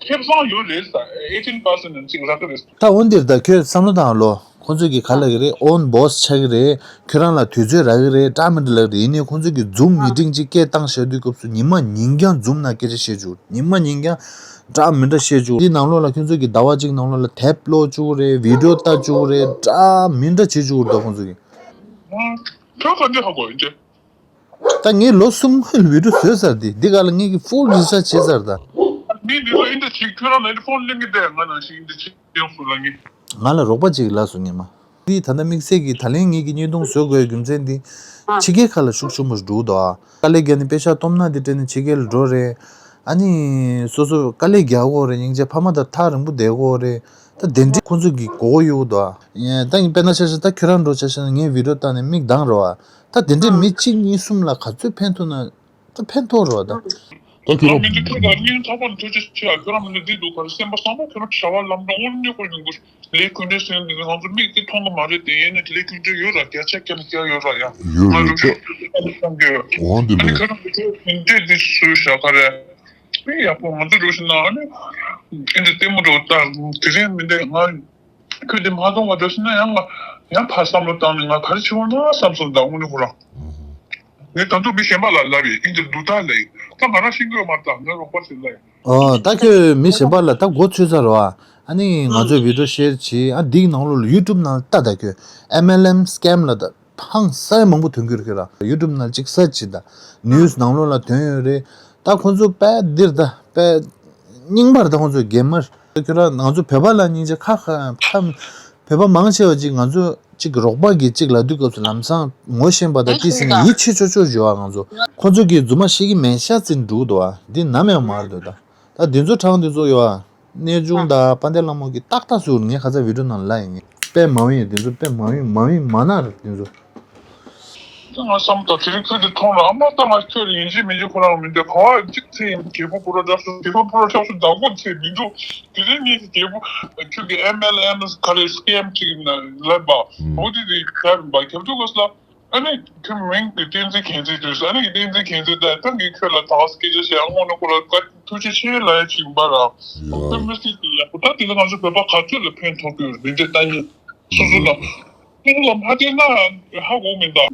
ཁེ་བཟང་ཡོད་རེད་ས། ཨེ་ཊིན་པར་སེན་ཊི་ཅིག་རག་གི་རེད། ད་འོན་ཏེ་ད་ཁྱོད་བསམ་བློ་བཏང་ཨ་ལོ། ཁོང་ཚོ་གིས་ག་ལབ་ཀྱི་རེད། ཨོན་བོ་སི་ཆགས་ཀྱི་རེད། ཁྱོད་རང་ལ་དུས་ཚོད་རག་གི་རེད། འདྲ་མི་འདྲ་ལབ་ཀྱི་རེད། ཡིན་ནའི་ཁོང་ཚོ་གིས་ཛུམ་མི་ཊིང་ཅིག་སྐད་བཏང་བཞག་དུས་སྐབས་སུ་ཉི་མ་ཉིན་རྐྱང་ཛུམ་ནང་སྐད་ཆ་བཤད་བཅུག་ཉི་མ་ཉིན་རྐྱང་འདྲ་མི་འདྲ་བཤད་བཅུག་འདི་ནང་ལོགས་ལ་ཁྱོད་ཚོ་གིས་ཟླ་བ་གཅིག་ནང་ལོགས་ལ་དེབ་ཀློག་བཅུག་རེད། བི་ཌིའོ་ལྟ་བཅུག་རེད། འདྲ་མི་འདྲ་བྱེད་བཅུག་རེད། ད་ཁོང་ཚོ་གིས། ཁྱོད་ག་འདྲ་ཧ་གོ་ཡིན་ཅེ། ད་ངས་ལོ་གསུམ་བི་ཌིའོ་བཟོས་ཚར་དེ། འདི་ག་ལ་ངས་ཀྱི་ཕུལ་རི་སར་ཆི་བྱས་ཚར་ད། མི་འདི་ལ་ཨིན་འདྲ་བྱེད། ཁྱོད་རང་ལ་ཨིན་འདྲ་ཕོན་ལེན་གི་བསྡད། ང་ནང་བཞིན་ཨིན་འདྲ་བྱེད་ཡོང་སོང་ལ་ངས། ང་ལ་རོགས་པ་ཅིག་ལབ་སོང་ངས་མ། འདི་ད་ལྟ་དམིགས་བསལ་གྱི་ད་ལན་ངེད་ཀྱི་བརྙན་ཐུང་བཟོ་དགོས་རྒྱུ་མཚན་འདི། ཕྱི་རྒྱལ་ཁག་ལ་ཤུགས་ཆེན་པོ་འགྲོ་གི་འདུག་ཨ། དཀའ་ལས་བརྒྱབ་ནས་པེ་ཤག་སྟོབས་ན་འདི་སྤྲད་ནས་ཕྱི་རྒྱལ་ལ་འགྲོ་རེད། ཨ་ནི་སོ་སོ་དཀའ་ལས་རྒྱག་དགོས་རེད། སྙིང་རྗེ་ཕ་མ་དང་ཐག་རིང་པོ་བསྡད་དགོས་རེད། ད་དེ་འདྲའི་ཁོང་ཚོ་གི་མགོ་སྐོར་གཡུག་འདུག་ཨ། ད་ངས་དཔེར་ན་ཆ་བཞག་ད་ཁྱོད་རང་འགྲོ་ཆ་བཞག་ན་ངའི་བི་ཌིའོ་བལྟས་ནས་མིག་གདངས་རོགས་ཨ། ད་དེ་འདྲའི་མི་གཅིག་གཉིས་གསུམ་ལ་ག་ཚོད་ཕན་ཐོགས་ན། ད་ཕན་ཐོགས་རོགས་ད། ད་ཁྱོད་རང་མི་འདི་ཁྱོད་ལ་སྙིང་ཐག་པ་ནས་ཐུགས་རྗེ་ཆེ་ཡ། ཁྱོད་རང་མི་འདི་འདི་འདུག་ག་རེ་སེམས་པ་བཟང་པོ། ཁྱོད་རང་བྱ་བ་ལམ་འགྲོ་དངོས་གནས་ཁོ་ཡོང་གི་ལས་ཀུན་འདྲེ་ཟེར་འདི་ང་ཚོ་མིག་འདི་མཐོང་གི་མ་རེད་དེ། ཡིན་ནའི་ལས་ཀུན་འདྲེ་ཡོད་ར། བརྒྱ་ཆ་བརྒྱ་ནས་བརྒྱ་ཡོད་ར་ཡ། ཡོད་ང་རེད་ཚོ་ད། མཐོང་གི་ཡོད། འོང་འདི་ཨ་ནི་ལས། ཁྱོད་རང་གི་ཁྱོད་འདི་འདི་སུ་ཤ་ཁ་རེ། མི་ཡག་པོ་ང་ཚོ་འགྲོ་ཤི་ན་ཨ་ནི་ཨེ་འདི་ལྟད་མོ་འགྲོ་ད་དེ་རིང་མི་འདི་ང་ཁྱོད་འདི་མ་མཐོང་བ་འགྲོ་ཤི་ན་ཡང་ང་ཡང་ཕར་བསམ་བློ་བཏང་ནས་ང་ག་རེ་བྱེད་འོང་ན་བསམ་སོང་ད་དངོས་གནས་ཁོ་རང་། ངས་ད་དུང་མི་གཞན་པ་ལ་ལབ་ཡིན། ཨིན་འདིར་འདུག་ད་ལབ་ཡིན། ད་ང་རང་ཤེས་ཀྱི་ཡོད་མ་རེད། ད་ངའི་རོགས་པ་ཞིག་ལབ་ཡིན། ཨོ་ད་ཁྱོད་མི་གཞན་པ་ལ་ད་མགོ་ཚོས་ཚར་རོ་ཨ། ཨ་ནི་ང་ཚོས་བི་ཌིའོ་ཤེར་བྱེད་ཨ། འདིའི་ནང་ལོགས་ལ་ཡུ་ཊུབ་ནང་ལ་ལྟ་ད། ཁྱོད་ཨེམ་ཨེལ་ཨེམ་སི་ཀེམ་ལ་ད་ཕངས་ས་ཡ་མང་པོ་ཐོན་གྱི་རེད། ཁྱོད་ར་ཡུ་ཊུབ་ནང་ལ་ཅིག་སར་ཆི་བྱེད་ད། ནིའུ་སི་ནང་ལོགས་ལ་ཐོན་ཡོད་རེད། ད་ཁོ་ཚོ་དཔེ་འདིར་ད་དཔེ་རྙིང་པར་ད་ཁོ་ཚོ་གེ་མར། ཁྱོད་ར་ང་ཚོ་བོད་པ་ལ་སྙིང་རྗེ་ཁ་ཁ་ཁ། བོད་པ་མང་ཆེ་བ་ཅིག་ང་ཚོ་ཅིག་རོགས་པ་གིས་ཅིག་ལབ་དུས་སྐབས་སུ་ལམ་སང་ངོ་ཤེས་པ་དང་ཅི་ཟེར་ན་ཡིད་ཆེས་ཆོག་ཆོག་བྱོས་ཨ། ང་ཚོ་ཁོ་ཚོ་གིས་རྫུན་མ་བཤད་ཀྱི་མེད་ཤག་ཟེར་འདུག་འདུག་ཨ། འདི་ནམ་ཡང་མ་རེད་འདུག་ད་ད་འདི་ཚོ་གྲངས་འདི་ཚོ་ཡོད་ཨ། གནས་ཆུང་དང་དཔལ་ལྡན་ལྷ་མོ་གིས་ཏག་ཏག་བཟོས། ངས་ཁ་ཚ་བི་ཌིའོ་ནང་ལ་ཡིན། དཔེ་མ་ཡིན་འདི་ཚོ་དཔེ་མ་ཡིན་མ་ཡིན་མ་ན་རེད་འདི་ཚོ། ད་ང་བསམ་ད་དེ་རིང་ཁྱོད་ཀྱི་མཐོང་ར་ཨ་མ་ད་ང་ཁྱོད་ལ་ཡིན་གཅིག་མིན་གཅིག་ཁོ་རང་མི་འདོད་ག་བ་གཅིག་ཚེ་ཡིན་རྒྱལ་པོ་པོ་རོ་འདྲ་སུ་རྒྱལ་པོ་པོ་རོ་འདྲ་སུ་བདག་པོ་ཚེ་མི་འདུག་དེ་རིང་ངས་ཀྱི་རྒྱལ་པོ་ཁྱོད་ཀྱི་ཨེམ་ཨེལ་ཨེམ་ག་རེ་སི་ཀེམ་ཅིག་ལབ་པ་འོ་དེ་དེ་ག་རེ་འབའ་རྒྱབ་ཏུ་གོ་ས་ལ། ཨ་ནི་ཁྱོད་མིང་གི་བསྟན་འཛིན་མཁྱེན་བརྩེ་དུས་ཨ་ནི་བསྟན་འཛིན་མཁྱེན་བརྩེ་ད་ད་ངས་ཁྱོད་ལ་ད་སྐད་ཆ་བཤད་ཨ་ངོ་ནི་ཁོ་ལ་བཀའ་ཐུགས་རྗེ་ཆེ་ལ་ཡ་ཅིག་འབའ་ར་ཁོ་མི་སྲིད་དེ་ཡག་པོ་ད་དེ་ལ་ང་ཚོ་བོད་པ་ག་ཚོད་ལ་ཕན་ཐོགས་ཀྱི་ཡོད་མི་འདྲ་ལྟ་ཉིན་སོ་སོ་དང་སོ་སོ་ལ་མ་བལྟས་ན་ཧ་གོ་མི་འདུག་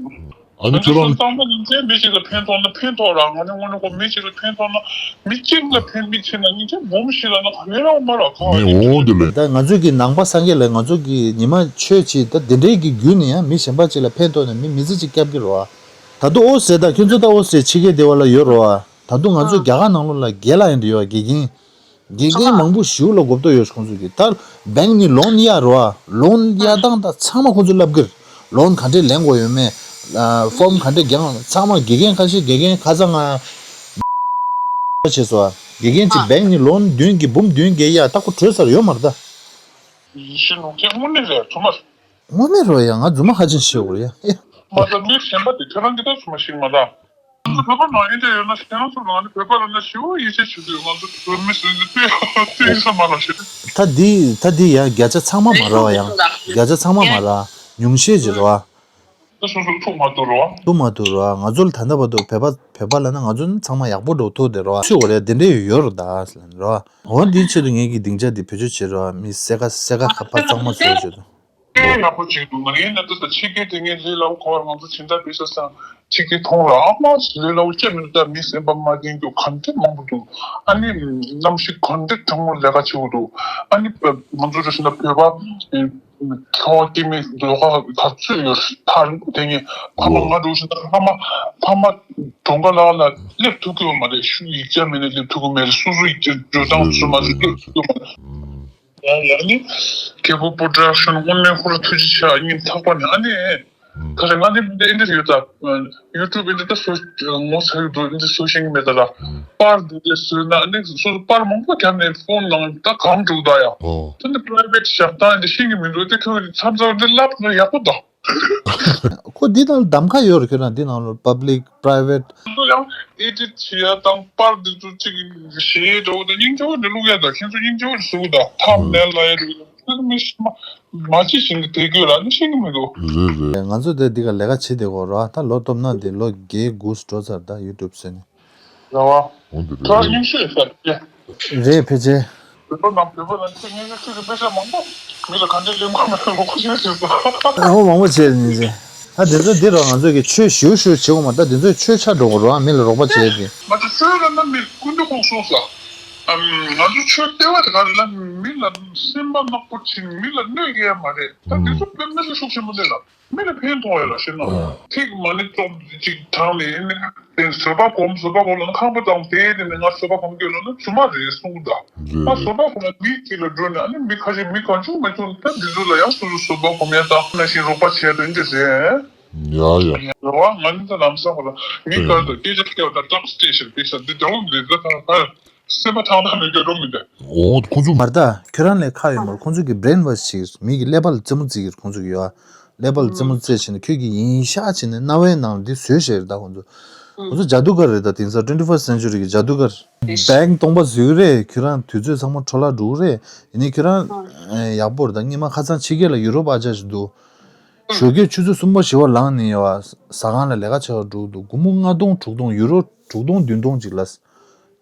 ཨ་ནི་ཁྱོད་རང་གཙང་མ་ཡིན་ཚེ་མི་ཞིག་ལ་ཕན་ཐོགས་ན་ཕན་ཐོགས་ར་ང་ནི་ངོ་ནི་ཁོ་མི་ཞིག་ལ་ཕན་ཐོགས་ན་མི་གཅིག་ལ་ཕན་མི་ཆེ་ན་ཉིན་ཚེ་འབུམ་ཞིག་ལ་ན་ག་ལེ་ར་མ་ར་ག་ནི་འོང་དེ་ལས། ད་ང་ཚོས་ཀྱི་ནང་པ་སངས་རྒྱས་ལ་ང་ཚོ་གི་ཉི་མ་ཆོས་ཅིག་ད་དེ་འདྲའི་གི་བརྒྱུད་ནས་ཡང་མི་གཞན་པ་ཅིག་ལ་ཕན་ཐོགས་ནས་མི་མི་ཚེ་ཅིག་སྐྱབས་ཀྱི་རེད་བ། ད་དུང་ཨོ་ཟེར་ད་ཁྱོད་ཚོ་ད་ཨོ་ཟེར་ཕྱི་རྒྱལ་སྡེ་བ་ལ་ཡོད་རེད་བ། ད་དུང་ང་ཚོ་རྒྱ་གར་ནང་ལོགས་ལ་དགེ་ལགས་ཡིན་དུ་ཡོད་དགེ་རྒན། དགེ་རྒན་མང་པོ་ཞིག་ལ་གོ་བརྡ་ཡོད་ཁོང་ཚོ་གི་ད་བེང་ནི་ལོན་གཡར་རོ་ཨ་ལོན་གཡར་སྟངས་ད་ཚང་མ་ཁོང་ཚོ་ལབ་གིར་ལོན་ག་འདྲས་ལེན་དགོས་ཡོད་མེད། ཕོམ་ག་འདྲས་རྒྱང་ཚང་མ་དགེ་རྒན་ཁ་ཤས་དགེ་རྒན་ཁ་ཚང་ང་བྱས་སོ་ཨ་དགེ་རྒན་གྱི་བེང་ནི་ལོན་བདུན་གྱི་འབུམ་བདུན་བརྒྱད་གཡར་ད་ཁོ་བྲོས་ཚར་ཡོད་མ་རེད་ད། ཤི་ནུ་ཁྱེད་དངོས་གནས་རེད་ཐུ་མ། དངོས་གནས་རོ་ཡ་ང་རྫུན་མ་ཧ་ཅང་ཤེས་དགོས་ཡ། མ་ད་མི་གཞན་པ་དེ་ཁྱོད་རང་གི་ད་ཚུ་མ་ཤེས་མ་ད། ང་ཚོ་བོད་པ་ནང་ཨེ་འདྲ་ཡོད་ན་ཁྱེད་རང་ཚོ་ནང་ནས་བོད་པ་ལ་ན་ཞི་བོ་ཡིད་ཆེས་བྱེད་དུས་ང་ཚོ་བོད་མི་སུ་ཡིན་ཚེ་དཔེ་དཔེ་ས་མ་ལ་ཤེས། ད་འདི་ད་འདི་ཡ་བརྒྱ་ཆ་ཚང་མ་མ་ར་བ་ཡ་བརྒྱ་ཆ་ཚང་མ་མ་ར་ཉུང་ཤས་ཅིག་རོ། ད་སོ་སོ་ཐུག་མ་ཐུག་རོ། ཐུག་མ་ཐུག་རོ་ང་ཚོ་ལ་ད་ལྟ་བར་དུ་བོད་པ་བོད་པ་ལ་ན་ང་ཚོ་ནི་ཚང་མ་ཡག་པོ་འགྲོ་ཐུག་དེ་རོ་ཚུད་འོ་རེད་དེ་འདྲས་ཡོད་རོ་ད་ཟེར་ལ་ནི་རོ། འོ་འདིའི་ཆེད་དུ་ངེད་ཀྱི་སྡིངས་ཆ་འདི་བེད་སྤྱོད་བྱེད་རོ་མི་སེ་ཀ་སེ་ཀ་ཁ་པར་གཙང་མ་བཟོ་ཆེད་དུ། ཡག་པོ་ཅིག་འདུག་ང་ཡིན་ན་ད་ལྟ་ཕྱི་རྒྱལ་དེ་ངས་ལས་སླ་བོ་གོ་བར་ང་ཚོ་ཇི་འདྲ་བེད་ས་སང་ཕྱི་རྒྱལ་མཐོང་ར་ཨ་མ་ལས་སླ་བོ་ཅི་མི་འདུག་ད་མི་སེམས་པ་མ་བདེ་རྒྱུ་ག་འདྲ་མང་པོ་འདུག་ཨ་ནི་གནམ་གཤིས་ག་འདྲ་གྲང་མོ་ལས་ཀ་ཆེ་བོ་འདུག་ཨ་ནི་ང་ཚོ་རེ་ཞིག་ན་བོད་པ་ཁྱོ་སྐྱེ་མི་ལོ་ཁ་ག་ཚོད་ཡོད་ཐག་རིང་པོ་དེ་ངས་ཕ་མ་ང་འགྲོ་ཞིག་ན་ཕ་མ་ཕ་མ་གྲོང་ཁ་ལ་ལ་སླེབས་ཐུབ་ཀྱི་ཡོད་མ་རེད་ཤུ་ཡིག་ཆ་མེད་ན་སླེབས་ཐུབ་ཀྱི་མེད་རེད་སོ་སོ་ཡིག་ཆ་འགྲོ་སྟངས་ཚུལ་མ་ཚུལ་སླེབས་ཐུབ་ཀྱི་ཡོད་མ་རེད། ཡང་ཡང་ནི། རྒྱལ་པོ་པོ་ཏྲ་ཤོན་དངོས་གནས་ཁོ་ར་ཐུགས་རྗེ་ཆེ་སྙིང་ཐག་པ་ནས་ཨ་ནི། ཁ་རེ་ང་ནི་འདི་འདི་ཡོད་ད། ཡུ་ཊུབ་འདི་ད་སོ་ངོ་ཚ་ཡུ་ཊུབ་འདི་སོ་ཤེས་ཀྱི་མེད་ད་ད། པར་འདི་འདི་བཟོས་ན་ཨ་ནི་སོ་སོ་པར་མང་པོ་རྒྱབ་ནས་ཕོན་ནང་ད་གང་འགྲོ་ད་ཡ། ད་ནི་པ་རའི་ཝེ་ཊི་ཞབས་སྟངས་འདི་ཤེས་ཀྱི་མི་འདུག་དེ་ཁོ་མཚམས་མཚམས་འདི་ལབ་ན་ཡག་པོ་ད། ཁོ་འདི་དང་གདམ་ཁ་ཡོད་རེད་ཁྱོད་རང་འདི་ནང་ལ་པབ་ལིག་པ་རའི་ཝེ་ཊི། ཚོ་ཡང་ཨེ་ཌིཊ་བྱེད་ཡ་དང་པར་འདི་ཚོ་གཅིག་གཞས་འདྲ་བོ་དང་སྙིང་རྗེ་བོ་འདི་བླུག་ཡ་དང་ཁྱེད་ཚོ་སྙིང་རྗེ་བོ་འདི་བཟོ་གི་དང་ཐམ་ནེལ་ལ་ཡ་འདི་མི་ཤི་མ་མ་ཅི་ཞིག་འདི་དེ་དགོས་ལ་ནི་ཤེས་ཀྱི་མི་འདུག་རེད་རེད། ང་ཚོ་དེ་འདི་ག་ལས་ཀ་བྱེད་དེ་གོ་ར་ད་ལོ་སྟོབས་ན་དེ་ལོ་བརྒྱད་དགུ་འགྲོ་ཚར་ད་ཡུ་ཊུབ་ཟེར་ནས། ར་བ། འོ་འདི་ཁྱོད་རེད། སྙིང་ཤོས་ཤར་ཏེ། རེད་ཕལ་ཆེར། བོད་པ་ནང་བོད་པ་ནང་ཁྱོད་ངེས་ངེས་ཁྱོད་ཀྱི་དཔེ་ཆ་མང་པོ་མི་ལ་ག་འདྲས་ལེན་དགོས་མེད་ལ་ལོག་ཤེས་ཤེས་སོ། ཨ་ཧོ་མང་པོ་བྱས་ནས་ཟེར། ད་དེ་ཚོ་འདི་རུ་ང་ཚོ་གི་ཆོས་ཞུ་ཞུ་བྱེད་དགོས་མ་ད་དེ་ཚོའི་ཆོས་ཆགས་འགྲོ་དགོས་རེད་བ་མི་ལ་རོགས་པ་བྱས་ཏེ། ང་ཚོ་ཆོས་ལ་ན་མི་ཀུན་ཏུ་ཁོག་སོང་ས། ང་ཚོ་ཆོས་ལྟེ་བ་དེ་ག་རེ་ལ་མི་ལ་སེམས་པ་ནག་པོ་བྱིན་མི་ལ་གནོད་སྐྱེལ་ཡ་མ་རེད་ད་དེ་ཚོ་དཔེ་མི་སྲིད་ཤུགས་ཆེན་པོ་རེད་ལ། མི་ལ་ཕན་ཐོགས་ཡོད་ལ་ཤེས་ན། ཐིག་མ་ནི་ཙོག་ཅིག་དྲངས་ནས་ཨེ་ནི་དེ་བཟོད་པ་སྒོམ་བཟོད་པ་སྒོམ་ལ་ཁང་པ་དང་དེའི་དེ་ནས་ང་བཟོད་པ་སྒོམ་གྱི་ལ་ན་རྫུན་མ་རེད་གསུངས་གི་ད། ང་བཟོད་པ་སྒོམ་ལ་མི་གཅིག་ལ་འགྲོ་ནས་ཨ་ནི་མི་ཁ་ཤས་མི་གང་བྱུང་མ་བྱུང་ད་འདི་ཚོ་ལ་ཡང་སོ་སོ་བཟོད་པ་སྒོམ་ཡ་དང་ན་ཞིག་རོགས་པ་བྱས་དོན་ཅི་རེད། ཡ་ཡ། རེད་བ་ང་ནི་ད་ལམ་སང་བ་ལ་མི་ག་ད་སྐད་ཆ་སྐྱེ་བ་ད་ཏག་སྟེ་ཞིག་པེ་ས་འདི་འདྲ་བོ་མི་རེད་ད་ད་ད། སེམས་པ་ཐང་ཐང་མེད་རྒྱུ་རོ་མི་འདུག་འོ་ཁོང་ཚོ་མར་ད་ཁྱོད་རང་ལས་ཁག་ཡོད་མ་རེད། ཁོང་ཚོ་གི་brain wash་བྱེད་ཀྱི་རེད། མི་གི་ཀླད་པ་ལ་རྩེད་མོ་རྩེ་གི་རེད། ཁོང་ཚོ་གི་ཡོད་ཨ་ཀླད་པ་ལ་རྩེད་མོ་རྩེ་བྱས་ནས་ཁྱོད་ཀྱི་ཡིན་ཤག་བྱས་ནས་རྣ་བའི་ནང་ལ་འདི་བཟོས་བཞག་རེད་ད། ཁོང་ཚོ་ཁོང་ཚོ་ཇ་དུ་གར་རེད་ད། དེང་སང་twenty first century་གི་ཇ་དུ་གར་bank་སྟོང་པ་བཟོས་རེད། ཁྱོད་རང་དུས་ཚོད་ཚང་མ་འཕྲོ་བརླག་འགྲོ་གི་རེད། ཡིན་ནའི་ཁྱོད་རང་ཡག་པོ་རེད་ད། སྔོན་མ་ཁ་སང་ཕྱི་རྒྱལ་ལ་ཡུ་རོབ་ཨ་ཅག་ཞིག་འདུག་ཞོགས་ཀས་ཆུ་ཚོད་གསུམ་པ་བཞི་པ་ལངས་ནས་ཡོད་ཨ་ཟ་ཁང་ལ་ལས་ཀ་བྱེད་པར་འགྲོ་གི་འདུག་སྒོར་མོ་ལྔ་སྟོང་དྲུག་སྟོང་ཡུ་རོ་དྲུག་སྟོང་བདུན་སྟོང་ཅིག་ལ།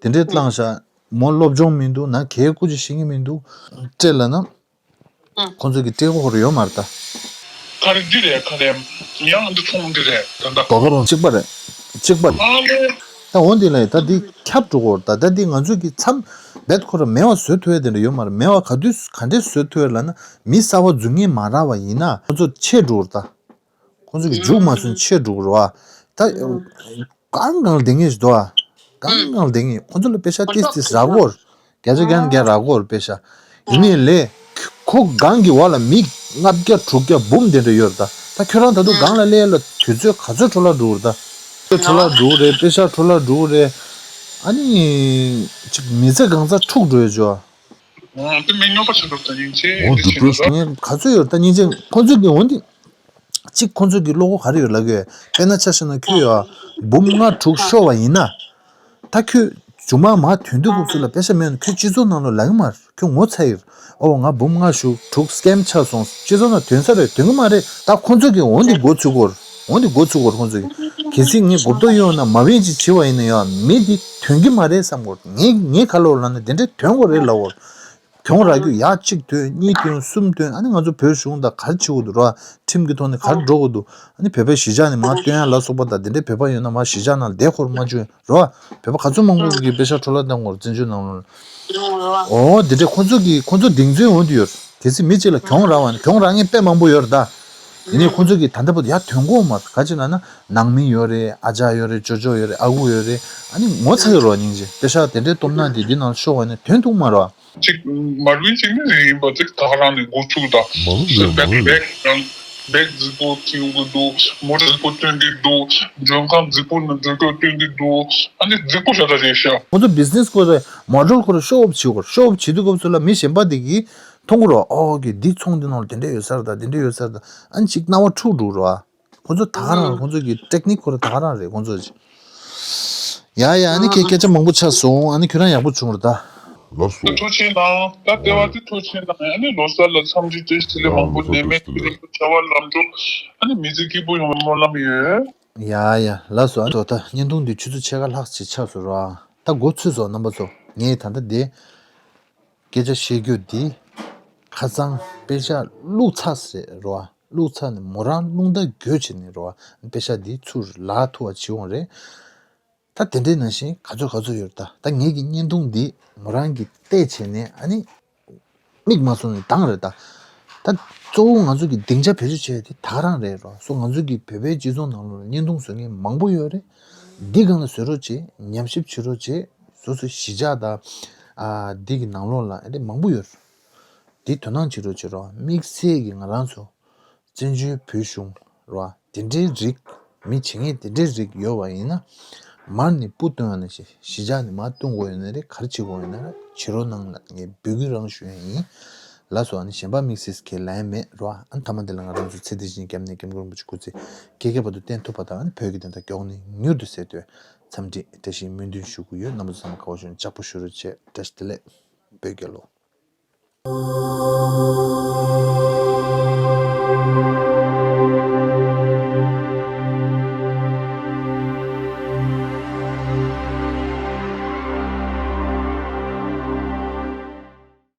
དེ་འདྲའི་བཏང་བཞག་མོ་སློབ་སྦྱོང་མི་འདུག་ན་གའི་སྐུ་ཅི་ཤེས་ཀྱི་མི་འདུག་སྤྲད་ལ་ན། ཁོང་ཚོ་གི་སྤྲད་དགོས་ཁོ་ར་ཡོད་མ་རེད་ད། ཁ་རེ་འདི་རེད་ཁ་རེ་ཡང་འདི་ཚོང་འདི་རེད་ད་ད། ད་ག་རང་གཅིག་པ་རེད། གཅིག་པ་རེད། ཨ་ལེ། ད་འོ་འདི་ལ་ད་འདི་ཁྱབ་འགྲོ་གོ་རེད་ད། ད་འདི་ང་ཚོ་གི་མཚམས་རྦད་ཁོ་ར་མེད་པ་བཟོ་ཐུབ་ཡ་དེ་འདྲ་ཡོད་མ་རེད། མེད་པ་ག་དུས་ག་འདྲས་བཟོ་ཐུབ་ཡ་ལ་ན་མི་གསར་པ་འཛུལ་ངེས་མ་རག་པ་ཡིན་ན་ཁོ་ཚོ་ཆད་འགྲོ་གོ་རེད་ད། ཁོང་ཚོ་གི་མཇུག་མ་སོན་ཆེ་འགྲོ་གི་རེད་བ། ད་གང་གང་ལྡེང་ངེས་ཞིག་འདུག་ཨ། གང་གང་ལྡེང་ངེས་ཁོང་ཚོ་ལ་པེ་ཤ་ཏིས་ཏིས་རག་གོ་རེད། བརྒྱ་ཆ་བརྒྱ་ནས་བརྒྱ་རག་གོ་རེད་པེ་ཤ། ཡིན་ནའི་ལས། ཁོ་སྒང་གི་འོག་ལ་མི་ལྔ་བརྒྱ་དྲུག་བརྒྱ་འབུམ་དེ་འདྲ་ཡོད་རེད་ད། ད་ཁྱོད་རང་ད་དུང་སྒང་ལ་སླེབས་ལ་དུས་ཚོད་ག་ཚོད་འཕྲོ་བརླག་འགྲོ་གི་རེད་ད། འཕྲོ་བརླག་འགྲོ་གི་རེད་པེ་ཤ་འཕྲོ་བརླག་འགྲོ་གི་རེད། ཨ་ནི། ཅིག་མི་ཚེ་གང་ཚ་འཁྲུག་འགྲོ་ཡོད་ཅོ། འོ་དེ་མི་སྨྱོ་པ་ཆགས་འགྲོ་ད་སྙིང་རྗེ་འོ་འདི་depression་ངས་ག་ཚོད་ཡོད་ད་སྙིང་རྗེ་ཁོང་ཚོས་ཀྱི་འོ་འདི། གཅིག་ཁོང་ཚོ་གི་བློ་ཁོག་ག་རེ་ཡོད་ལབ་གི། དཔེར་ན་ཆ་བཞག་ན་ཁྱོད་ཡ་འབུམ་ལྔ་དྲུག་ཤོར་བ་ཡིན་ན། ད་ཁྱོད་མཇུག་མ་མར་ཐོན་དུས་སྐབས་སུ་ལ་པེ་ཤ་མེད་ན་ཁྱོད་སྤྱི་ཚོགས་ནང་ལ་ལབ་གི་མ་རེད། ཁྱོད་ངོ་ཚ་ཡི་རེད། ཨོ་ང་འབུམ་ལྔ་ཞུ་དྲུག་སྐེམ་ཆགས་སོང་། སྤྱི་ཚོགས་ནང་ཐོན་ས་རེད། ཐོན་གི་མ་རེད། ད་ཁོང་ཚོ་གིས་འོ་འདི་མགོ་ཚོས་ཀྱི་ཡོད་རེད། འོ་འདི་མགོ་ཚོས་ཀྱི་ཡོད་རེད་ཁོང་ཚོ་གིས། གལ་སྲིད་ངས་མགོ་བཏགས་ཡོང་ན་མ་བན་ཅིག་བྱེད་པ་ཡིན་ན་ཡང་མི་འདི་ཐོན་གི་མ་རེད་བསམ་གྱི་ཡོད་རེད། ངས་ངས་ག་ལབ་ལབ་ན་དེ་འདྲས་ཐོན་དགོས་རེད་ལབ་ཡོད་རེད། གྱོང་རག་རྒྱུ་ཡག་གཅིག་ཐོན་གཉིས་ཐོན་གསུམ་ཐོན། ཨ་ནི་ང་ཚོ་བོད་གཞུང་དང་ག་རེ་བྱེད་དགོས་འདུག་ར། ཁྲིམས་ཀྱི་ཐོག་ནས་ག་རེ་འགྲོ་དགོས་འདུག་ཨ་ནི་བོད་པའི་གཞིས་ཆགས་ནས་མར་བཏོན་ཡ་ལ་སོགས་པ་དང་དེ་འདྲའི་བོད་པ་ཡོད་ན་མར་གཞིས་ཆགས་ནང་བསྡད་ཁོར་མ་བཅུག་ར། བོད་པ་ག་ཚོད་མང་པོ་གིས་པེ་ཤ་འཕྲོ་བརླག་བཏང་དགོས་རེད་བཙན་བྱོལ་ནང་ལོགས་ལ། འོ་དེ་འདྲའི་ཁོང་ཚོ་གིས་ཁོང་ཚོ་གདེང་ཚོད་འོང་དུ་ཡོད་རེད། གལ་སྲིད་མི་གཅིག་ལ་གྱོང་རག་པ་ན་གྱོང་རག་མཁན་དཔེ་མང་པོ་ཡོད་རེད་ད། དེ་ནས་ཁོང་ཚོ་གིས་ད་ལྟ་བར་དུ་ཡར་ཐོན་གོ་མ་རེད། ག་ཅི་ལབ་ན་ནང་མི་ཡོད་རེད། ཨ་ཅག་ཡོད་རེད། ཅོ་ཅོ་ཡོད་རེད། ཨ་ཁུ་ཡོད་རེད། ཨ་ནི་ངོ་ཚ་གི་རོ་སྙིང་རྗེ། པེ་ཤ་དེ་འདྲའི་སྟོབས་ན་དེ་འདི་ནང་ལ་ཤོག་པ་ནི་ཐོན་ཐུབ་མ་རེད། གཅིག་མར་བིན་གཅིག་ནི་རེ་ཡིན་པ་ཅིག་ད་ག་རང་ནས་འགོ་ཚུགས་དང་། མ་ལུས་རེད། མ་ལུས་རེད། བེག་རྫིག་པོ་ཐོན་གི་འདུག་མོ་ཊ་རྫིག་པོ་སྟོན་གི་འདུག་མགྲོན་ཁང་རྫིག་པོ་ནང་མགྲོན་ཁང་སྟོན་གི་འདུག་ཨ་ནི་རྫིག་པོ་ཞེ་དྲག་རེད་ཤག་ཁོ་ཚོ་བི་ཛི་ནེ་སི་ཁོ་རེ་མོ་ཌེལ་ཁོ་རེ་ཤོ་ཨོབ་བྱེད་དགོས། ཤོ་ཨོབ་བྱེད་དུས་སྐབས་སུ་ལ་མི་གཞན་པ་དེ་གིས་མཐོང་གི་རོ། ཨོ་གི་འདི་ཚོང་འདི་ནང་ལ་དེ་འདྲ་ཡོད་ས་རེད་ད། དེ་འདྲ་ཡོད་ས་རེད་ད། ཨ་ནི་ཅིག་སྣང་བ་འཁྲུག་འགྲོ་རོ། ཁོ་ཚོ་ད་ག་རང་རེད། ཁོ་ཚོ་གི་ཊེག་ནིག་ཁོ་རེ་ད་ག་རང་རེད་ཁོ་ཚོ་ཅིག་ཡ་ཡ། ཨ་ནི་ཁྱེད་སྐད་ཆ་མང་པོ་ཆགས་སོང་། ཨ་ནི་ཁྱོད་རང་ཡག་པོ་བྱུང་རེད་ད། ལགས་སོ། ཐུགས་རྗེ་གནང་། ད་ལྟེ་བ་དེ་ཐུགས་རྗེ་གནང་། ཨ་ནི་ལོ་གསར་ལ་འཚམས་འདྲི་བཀྲ་ཤིས་བདེ་ལེགས་མང་པོ། ནད་མེད་བདེ་ལེགས། བྱ་བ་ལམ་འགྲོ། ཨ་ནི་མི་ཚེ་སྐྱིད་པོ་ཡོང་བའི་སྨོན་ལམ་ཡོད། ཡ་ཡ། ལགས་སོ། ཨ་ནི་ད་བརྙན་ཐུང་འདི་ཆུ་ཚོད་ཕྱེད་ཀ་ལྷག་ཅིག་ཆགས་སོང་ར། ད་འགོ་ཚུགས་སོང་རྣམ་པ་ཚོ། ངས་ད་ལྟ་འདི་སྐད་ཆ་བཤད་རྒྱུ་འདི་ཁ་སང་པེ་ཤ་བླུགས་ཚར་ཟེར་ར། བླུགས་ཚར་ནས་མོ་རང་རླུང་རྟ་རྒྱུག་བྱས་ནས་ར་པེ་ཤ་འདི་ཚུར་ལག་ཐུག་པ་བྱེད་འོང་རེད། ད་དེ་འདྲའི་ནང་བཞིན་ག་ཚོད་ག་ཚོད་ཡོད་རེད་ད། ད་ངེད་ཀྱི་བརྙན་ཐུང་འདི་མོ་རང་གིས་བལྟས་བྱས་ནས་ཨ་ནི་མིག་མ་བཟུང་ནས་བཏང་རེད་ད། ད་གཙོ་བོ་ང་ཚོ་གི་སྡིངས་ཆ་བེད་སྤྱོད་བྱས་དེ་ད་རང་རེད་རོ། སོ་ང་ཚོ་གི་བོད་པའི་སྤྱི་ཚོགས་ནང་ལོགས་ལ་བརྙན་ཐུང་བཟོ་མཁན་མང་པོ་ཡོད་རེད། འདི་སྒང་ལ་བཟོ་རོགས་བྱེད། ཉམས་ཞིབ་བྱེད་རོགས་བྱེད། སོ་སོའི་གཞིས་ཆགས་དང་ཨ་འདི་གི་ནང་ལོགས་ལ་ཨ་རེ་མང་པོ་ཡོད་རེད། འདི་དོ་སྣང་བྱེད་རོགས་བྱེད་རོགས། དམིགས་བསལ་གྱི་ང་རང་ཚོ་བཙན་བྱོལ་བོད་གཞུང་ར་དེ་འདྲའི་རིགས་མི་བྱེད་མཁན་དེ་འདྲའི་རིགས་ཡོད་པ་ཡིན་ན་མར་ནས་སྤུ་བཏོན་ཡ་ནས་གཞིས་ཆགས་ནས་མར་བཏོན་དགོས་ཡོད་ན་རེད། ག་རེ་བྱེད་དགོས་ཡོད་ན་རེད། བྱེད་རོགས་གནང་ལ་ངས་འབོད་སྐུལ་རང་ཞུ་ཡ་ཡིན། ལགས་སོ། ཨ་ནི་གཞན་པ་དམིགས་བསལ་གྱི་ལན་མེད་རོ། ཨ་ནི་མཐའ་མ་དེ་ལ་ང་རང་ཚོ་ཚེ་འདི་བཞིན་སྐྱབས་གནས་སྐྱབས་མགོན་རིན་པོ་ཆེ་སྐུ་ཚེ་ཁྱེད་ཀྱི་བར་དུ་བརྟན་ཐུབ་པ་དང་། ཨ་ནི་བོད་ཀྱི་བདེན་མཐའ་མགྱོགས་ནས་མྱུར་དུ་གསལ་ཐུབ་འཚམས་འདྲི་བཀྲ་ཤིས་སྨོན་འདུན་ཞུ་གི་ཡོད། རྣམ་པ་ཚོ་ཚང་མ་དགའ་བ་བྱུང་ན་ལྕགས་པོ་ཞུ་རོགས་བྱེད། བཀྲ་ཤིས་བདེ་ལེགས། བོད་རྒྱལ་ལོ།